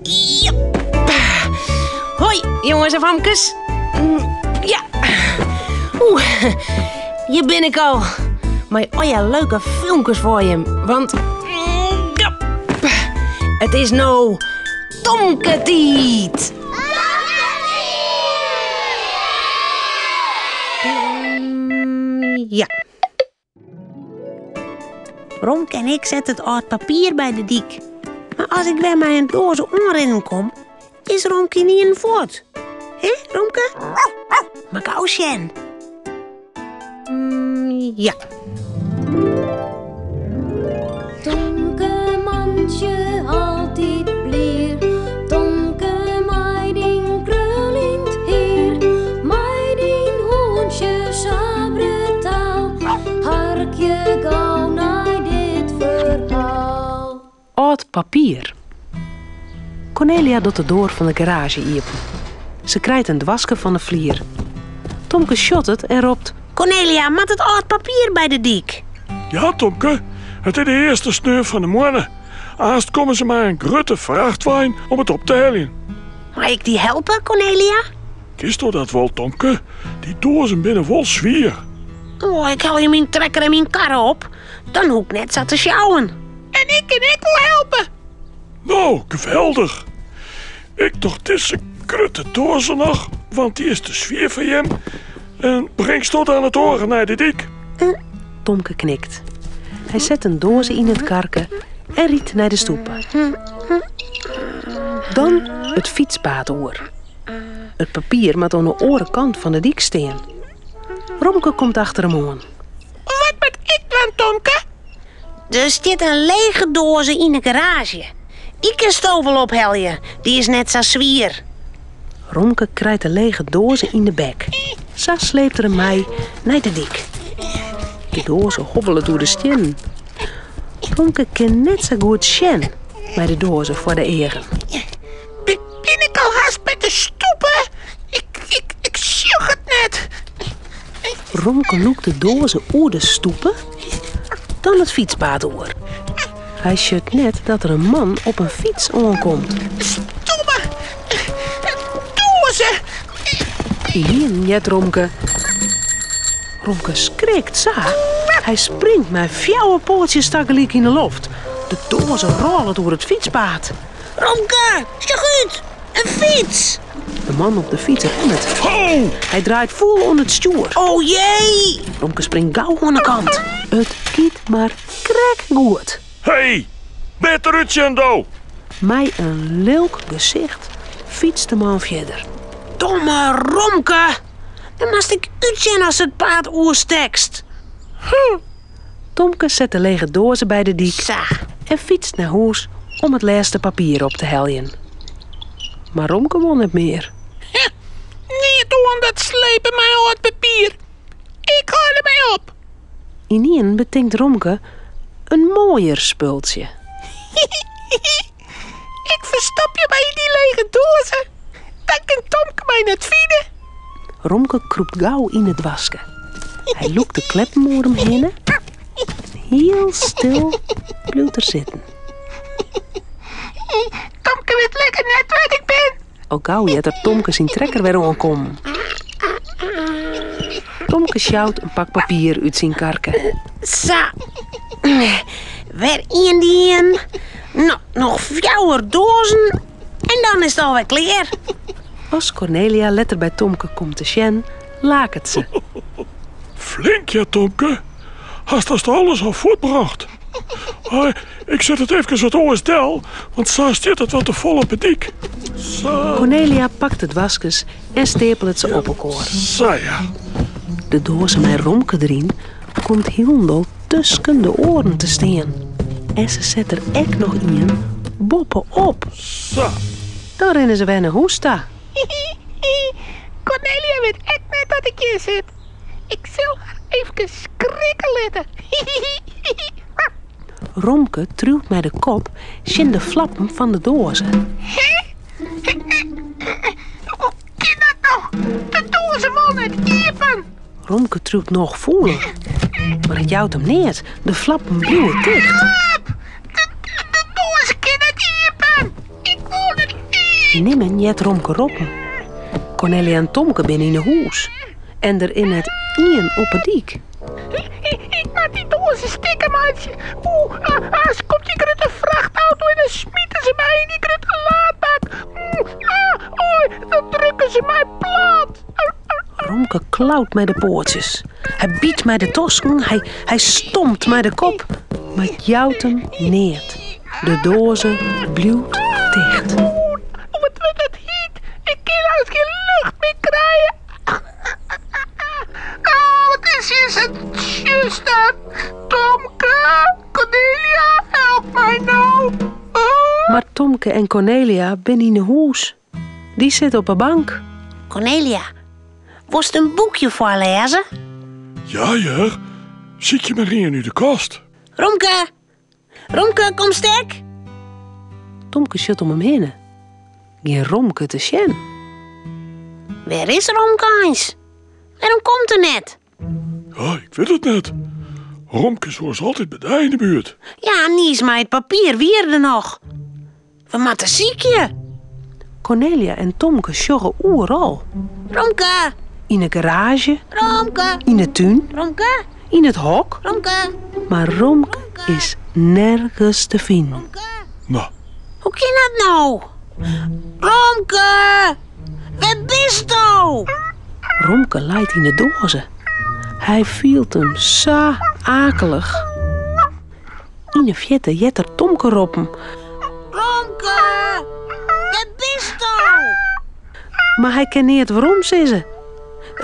Jep. Hoi, jongens en famkes. Ja. Oeh, hjir bin ik al. Mei al leuke filmkes foar jim. Want ja, it is no Tomke-tiid. Ja. Romke en ik sette it âld papier by de dyk. Mar as ik wer mei in doaze oanrinnen kom, is Romke ynienen fuort. Hè, Romke? Mar gau sjen. Mm, ja. Tomke mantsje altyd blier, Tomke mei dyn kruljend hier, mei dyn hûntsje sa brutaal, harkje gau nei dit ferhaal. Âld papier. Cornelia docht de doar fan de garaazje iepen. Se krijt in doaske fan de flier. Tomke sjocht it en ropt. Cornelia, moat it âld papier by de dyk? Ja, Tomke, it is de earste sneon fan de moanne. Aanst komme se mei in grutte frachtwein om it op te heljen. Mei ik dy helpe, Cornelia? Kinsto dat wol, Tomke? Dy doazen binne wol swier. Oh, ik helje myn trekker en myn karre op. Dan hoech ik net sa te sjouwen. En ik kin ek wol helpe. No, geweldich. Ik doch dizze grutte doaze noch, want dy is te swier foar jim. En bringsto dan it oare nei de dyk? Tomke knikt. Hy set in doaze yn it karke en rydt nei de stoepe. Dan it fytspaad oer. It papier moat oan de oare kant fan de dyk stean. Romke komt achter him oan. Wat moat ik dwaan, Tomke? Der stiet in lege doaze yn de garaazje. Dy kinsto wol ophelje, dy is net sa swier. Romke krijt de lege doaze yn de bek. Sa sleept er him mei nei de dyk. De doaze hobbelet oer de stiennen. Romke kin net sa goed sjen mei de doaze foar de eagen. Bin ik al hast by de stoepe? Ik, ik, ik sjoch it net. Romke lûkt de doaze oer de stoepe, dan it fytspaad oer. Hy sjocht net dat der in man op in fyts oankomt. Stomme doaze! Ynienen heart Romke. Romke skrikt sa. Hy springt mei fjouwer poatsjes tagelyk yn 'e loft. De doaze rôlet oer it fytspaad. Romke, sjoch út! In fyts! De man op de fyts remmet. Ho! Hy draait fûl oan it stjoer. O jee! Romke springt gau oan de kant. It giet mar krekt goed. Hey, better útsjen do! Mei in lilk gesicht fytst de man fierder. Domme Romke! Dan moatst ek útsjen ast it paad oerstekst. Tomke set de lege doaze by de dyk Sa. en fytst nei hûs om it lêste papier op te heljen. Mar Romke wol net mear. Neat oan dat slepen mei âld papier. Ik hâld dermei op. Ynienen betinkt Romke in moaier spultsje. Ik ferstopje my yn dy lege doaze. Dan kin Tomke my net fine. Romke krûpt gau yn it doaske. Hy lûkt de kleppen oer him hinne en hiel stil bliuwt er sitten. Tomke wit lekker net wêr't ik bin. Al gau heart er Tomke syn trekker wer oankommen. Tomke sjout in pak papier út syn karke. Sa, wer ien dien. No, noch fjouwer doazen en dan is it alwer klear. As Cornelia letter by Tomke komt te sjen, laket se. Flink ja, Tomke. Hast hast alles al fuortbrocht. Hoi, ik set it efkes wat oars del, want sa stiet it wat te fol op 'e dyk. Sa. Cornelia pakt de doaskes en steapelet se op elkoar. Sa ja. De doaze mei Romke deryn komt hielendal tusken de oaren te stean. En se set der ek noch ien boppe-op. Sa. Dan rinne se wer nei hûs ta. Cornelia wit ek net dat ik hjir sit. Ik sil har efkes skrikke litte. Romke triuwt mei de kop tsjin de flappen fan de doaze. Hoe kin dat no? De doaze wol net iepen. Romke triuwt noch fûler, mar it jout him neat. De flappen bliuwe ticht. Help! De, de doaze kin net iepen. Ik wol net. Nimmen heart Romke roppen. Cornelia en Tomke binne yn 'e hûs en der is net ien op 'e dyk. Ik moat dy doazen stikken meitsje. Oeh, aanst komt dy grutte frachtauto en dan smite se my yn dy grutte laadbak. Ah, oei, dan drukke se my plat. Romke klaut mei de poatsjes. Hy byt mei de tosken, hy, hy stompt mei de kop, mar it jout him neat. De doaze bliuwt ticht. Oeh, wat wurdt it hyt. Ik kin hast gjin lucht mear krije. Ah, wat is hjir sa tsjuster. Tomke, Cornelia, help my no. Oh. Mar Tomke en Cornelia binne yn 'e hûs. Dy sit op 'e bank. Cornelia, wolst in boekje foarlêze? Ja hear, sykje mar ien út de kast. Romke! Romke, komst ek? Tomke sjocht om him hinne. Gjin Romke te sjen. Wêr is Romke eins? Wêrom komt er net? Ja, ik wit it net. Romke is oars altyd by dy yn de buert. Ja, niis mei it papier wie er der noch. We moatte sykje. Cornelia en Tomke sjogge oeral. Romke! Yn 'e garaazje. Romke! Yn 'e tún. Romke! Yn it hok. Romke! Mar Romke is nergens te finen. Romke! No. Hoe kin dat no? Romke! Wêr bisto? Romke leit yn 'e doaze. Hy fielt him sa akelich. Yn 'e fierte heart er Tomke roppen. Romke, wêr bisto? Mar hy kin neat werom sizze.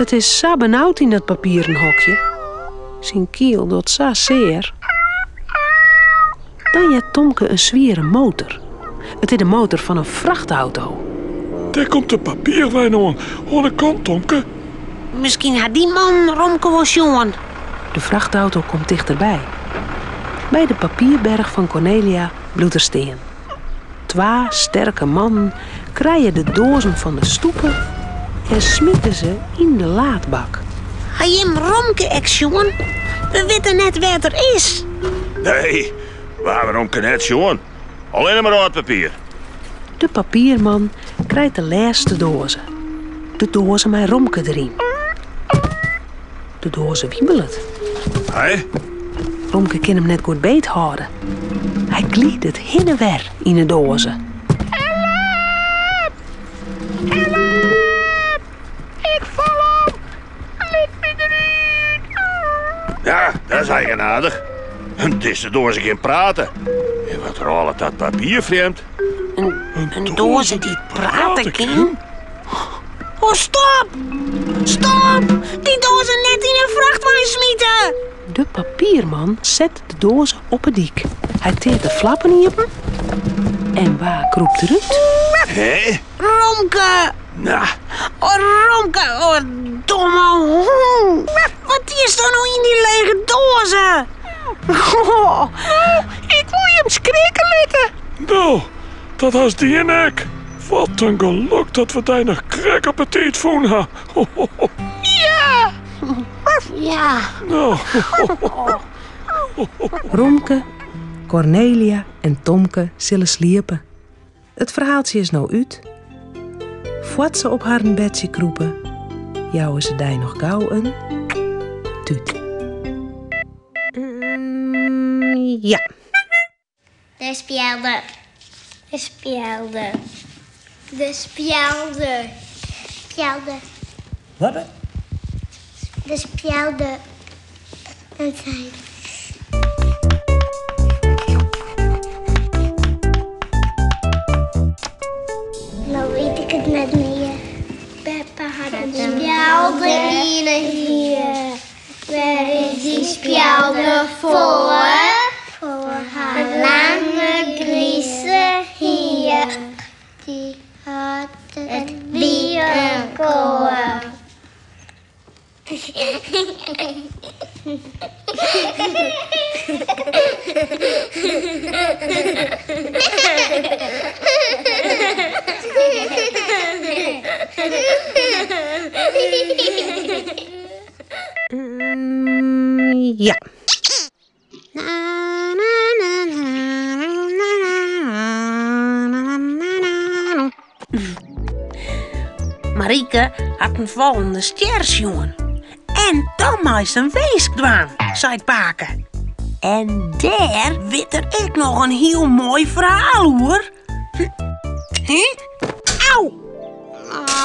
It is sa benaud yn dat papieren hokje. Syn kiel docht sa sear. Dan heart Tomke in swiere motor. It is de motor fan in frachtauto. Dêr komt de papierwein oan. Oan de kant, Tomke. Miskien hat dy man Romke wol sjoen. De frachtauto komt tichterby. By de papierberch fan Cornelia bliuwt er stean. Twa sterke mannen krije de doazen fan de stoepe en smite se yn de laadbak. Ha jim Romke ek sjoen? We witte net wêr't er is. Nee, we hawwe Romke net sjoen. Allinne mar âld papier. De papierman krijt de lêste doaze. De doaze mei Romke deryn. De doaze wiebelet. Hé? Romke kin him net goed beethâlde. Hy glidet hinne wer yn 'e doaze. Help! Help! Ik fal om! Lit my derút! Ja, dat is eigenaardich. Dizze doaze kin prate. En wat rôlet dat papier frjemd? In doaze dy't prate kin? Oh, stop! Stop! Dy doaze net yn in frachtwein smite! De papierman set de doaze op 'e dyk. Hy teart de flappen iepen en wa krûpt derút? Hé? Romke! Nou. Oh, Romke! Oh, domme hûn! Wat diesto no yn dy lege doaze? Oh, ik woe jim skrikke litte. No, dat hast dien ek. Wat in gelok dat we dy noch krekt op 'e tiid fûn ha. Ja! Ja. No. Romke, Cornelia en Tomke sille sliepe. It ferhaaltsje is no út. Foar't se op harren bedsje krûpe, jouwe se dy noch gau in tút. Ja. De spjelde. De spjelde. De spjelde. Spjelde. Wat? De spjelde. En zijn. No wit ik it net mear. Beppe hat in spjelde yn 'e hier. Wêr is dy spjelde foar? Foar har lange grize hier. Dy hat it by elkoar. Ja. Marieke hat in fallende stjer sjoen. En dan meist in winsk dwaan, seit pake. En dêr wit er ek noch in hiel moai ferhaal oer. Hè? Au!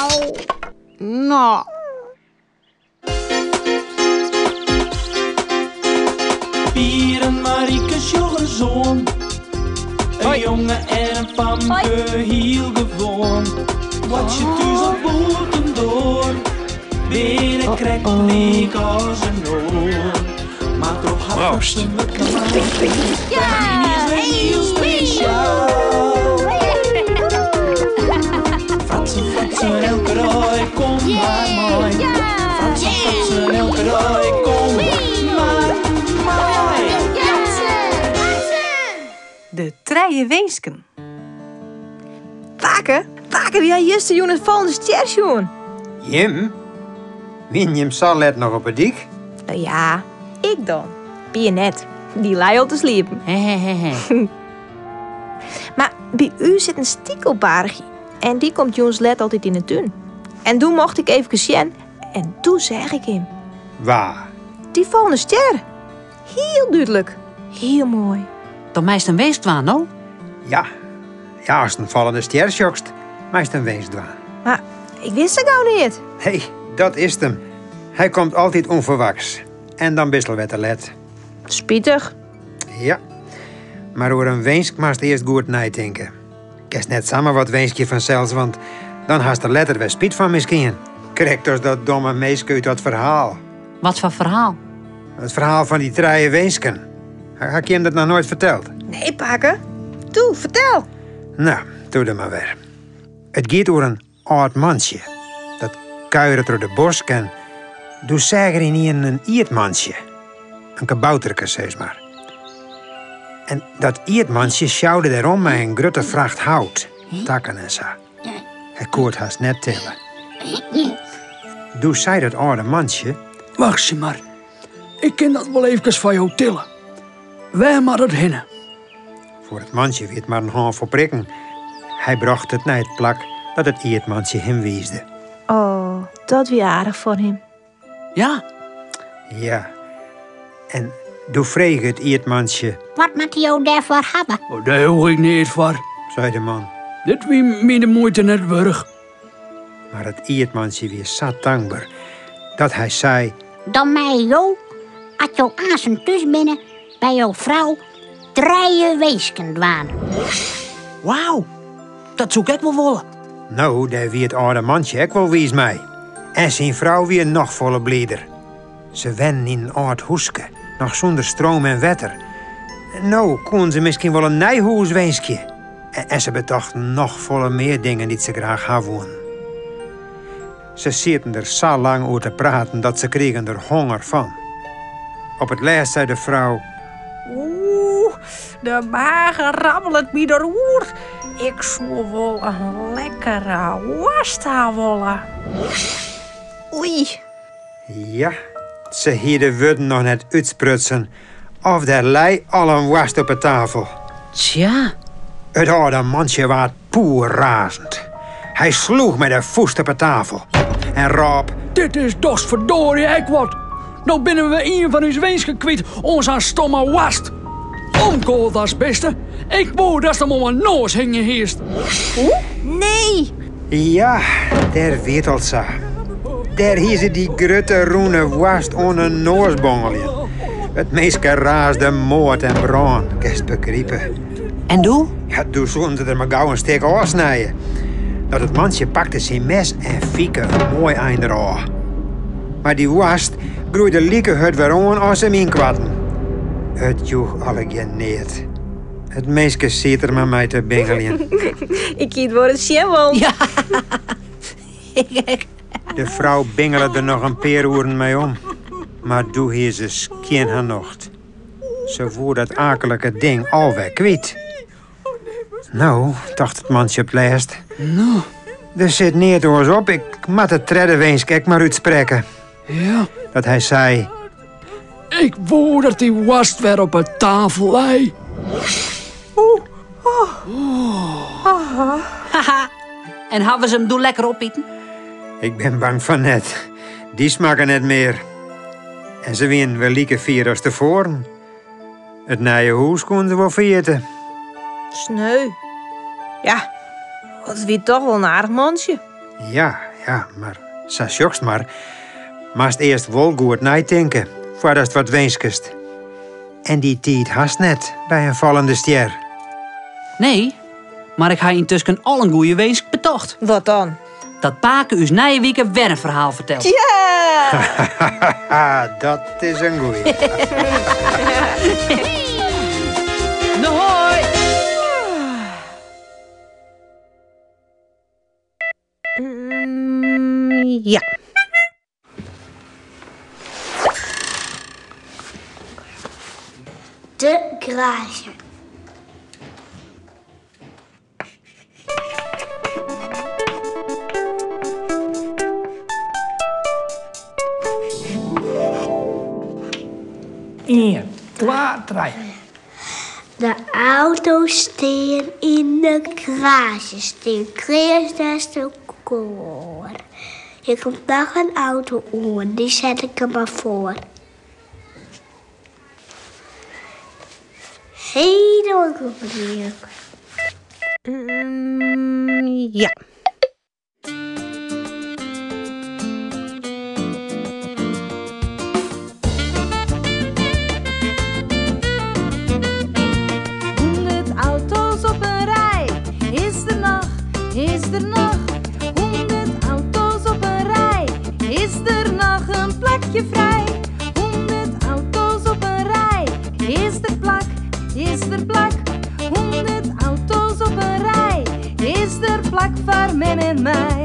Au! No. Pier en Marieke sjogge ris oan. In jonge en in famke, hiel gewoan. Boartsje thús of bûtendoar, binne krekt lyk as in oar. Mar troch har Proost. fratsen wurdt Bertien is wer hiel spesjaal. Fratsen, fratsen, elke dei, kom mar mei. Fratsen, fratsen, elke dei, kom mar mei. De trije winsken. Pake, pake, wy ha justerjûn in fallende stjer sjoen. Jim? Wienen jim sa let noch op 'e dyk? No ja, ik dan. Pier net. Dy lei al te sliepen. Mar by ús sit in stikelbaarchje en dy komt jûns let altyd yn 'e tún. En doe mocht ik eefkes sjen en doe seach ik him. Wa? Dy fallende stjer. Hiel dúdlik. Hiel moai. Dan meist in winsk dwaan, no? Ja. Ja, ast in fallende stjer sjochst, meist in winsk dwaan. Mar ik wist sa gau neat. Nee, dat is 't him. Hy komt altyd ûnferwachts. En dan bist al wer te let. Spitich. Ja. Mar oer in winsk moatst earst goed neitinke. Kinst net samar wat winskje fansels, want dan hast der letter wer spyt fan miskien. Krekt as dat domme minske út dat ferhaal. Wat foar ferhaal? It ferhaal fan dy trije winsken. Ha ik jim dat noch noait ferteld? Nee, pake. Toe, fertel. No, doe dan mar wer. It giet oer in âld mantsje. Dat kuiere troch de bosk en doe seach er ynienen in ierdmantsje. In kabouterke, sis mar. En dat ierdmantsje sjoude dêrom mei in grutte fracht hout, takken en sa. Hy koe it hast net tille. Doe sei dat âlde mantsje... Wachtsje mar, ik kin dat wol eefkes foar jo tille. Wêr moat it hinne? Foar it mantsje wie it mar in hânfol prikken. Hy brocht it nei it plak dat it ierdmantsje him wiisde. Oh, dat wie aardich fan him. Ja. Ja. En doe frege it ierdmantsje. Wat moatte jo dêrfoar hawwe? Oh, dêr hoech ik neat foar, sei de man. Dit wie my de muoite net wurdich. Mar it ierdmantsje wie sa tankber dat hy sei. Dan meie jo, as jo aansen thús binne, by jo frou trije winsken dwaan. Wauw, dat soe ik ek wol wolle. No, dêr wie it âlde mantsje ek wol wiis mei. En syn frou wie noch folle blider. Se wennen yn in âld húske, noch sûnder stroom en wetter. No koenen se miskien wol in nij hûs winskje. En se betochten noch folle mear dingen dy't se graach ha woenen. Se sieten der sa lang oer te praten dat se krigen der honger fan. Op it lêst sei de frou. Oeh, de mage rammelet my der oer. Ik soe wol in lekkere woarst ha wolle. Oei. Ja, se hie de wurden noch net útsprutsen of der lei al in woarst op 'e tafel. Tsja. It âlde mantsje waard poerrazend. Hy sloech mei de fûst op 'e tafel en rôp. Dit is dochs ferdoarje ek wat! No binne we ien fan ús winsken kwyt oan sa'n stomme woarst. Omkoal, biste. Ik woe datst him om 'e noas hingjen hiest. Hoe? Nee! Ja, dêr wie it al sa. Dêr hie se dy grutte rûne woarst oan 'e noas bongeljen. It minske raasde moard en brân, kinst begripe. En doe? Ja, doe soenen se der mar gau in stik ôfsnije. Dat it mantsje pakte syn mes en fike in moai ein derôf. Mar dy woarst groeide like hurd wer oan as se him ynkoarten. It joech allegear neat. It minske siet der mar mei te bingeljen. Ik hie it wol ris sjen wollen. Ja, ik ek. De frou bingele der noch in pear oeren mei om. Mar doe hie se skjin har nocht. Se woe dat aaklike ding alwer kwyt. No, tocht it mantsje op 't lêst. No. Der sit neat oars op, ik moat de tredde winsk ek mar útsprekke. Ja. Dat hy sei. Ik woe dat dy woarst wer op 'e tafel lei. Oeh. Oh. Haha. En hawwe se him doe lekker opiten? Ik bin bang fan net. Dy smakke net mear. En se wienen wer like fier as tefoaren. It nije hûs koenen se wol ferjitte. Sneu. Ja, it wie toch wol in aardich mantsje. Ja, ja, mar sa sjochst mar. Moatst earst wol goed neitinke foardatst wat winskest. En dy tiid hast net by in fallende stjer. Nee, mar ik ha yntusken al in goeie winsk betocht. Wat dan? Dat pake ús nije wike wer in ferhaal fertelt. Ja! Dat is in goeie. No hoi! Ja. De garaazje. Ien, twa, trije. De auto's stean yn de garaazje, stean kreas neist elkoar. Hjir komt noch in auto oan, dy set ik der mar foar. Helemaal goed. Ja. Hûndert auto's op in rij, is der noch, is der noch? Hûndert auto's op in rij, is der noch in plakje frij? Hûndert auto's op in rij, is der plak, is der plak? Hûndert auto's op in rij, is der plak foar mem en my?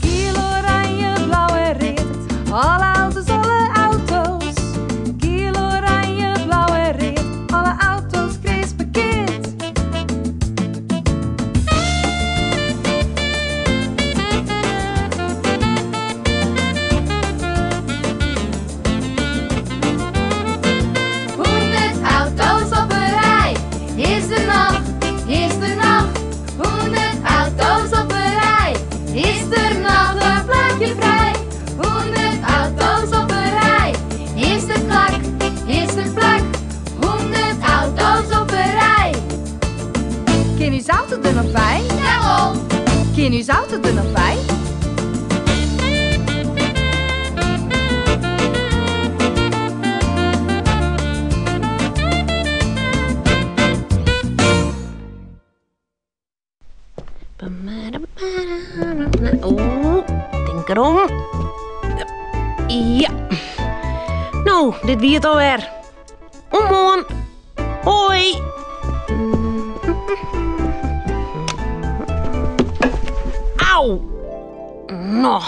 Giel, oranje, blau en read, alle auto's, alle auto's. Giel, oranje, blau en read, alle auto's kreas parkeard. Hûndert auto's op in rij, is der noch, is der noch? Hûndert auto's op in rij, is der noch in plakje frij? Hûndert auto's op in rij, is der plak, is der plak? Hûndert auto's op in rij. Kin ús auto der noch by? Jawol! Kin ús auto der noch by? Oeh, tink derom. Ja. No, dit wie it alwer. Oant moarn. Hoi. Au. No.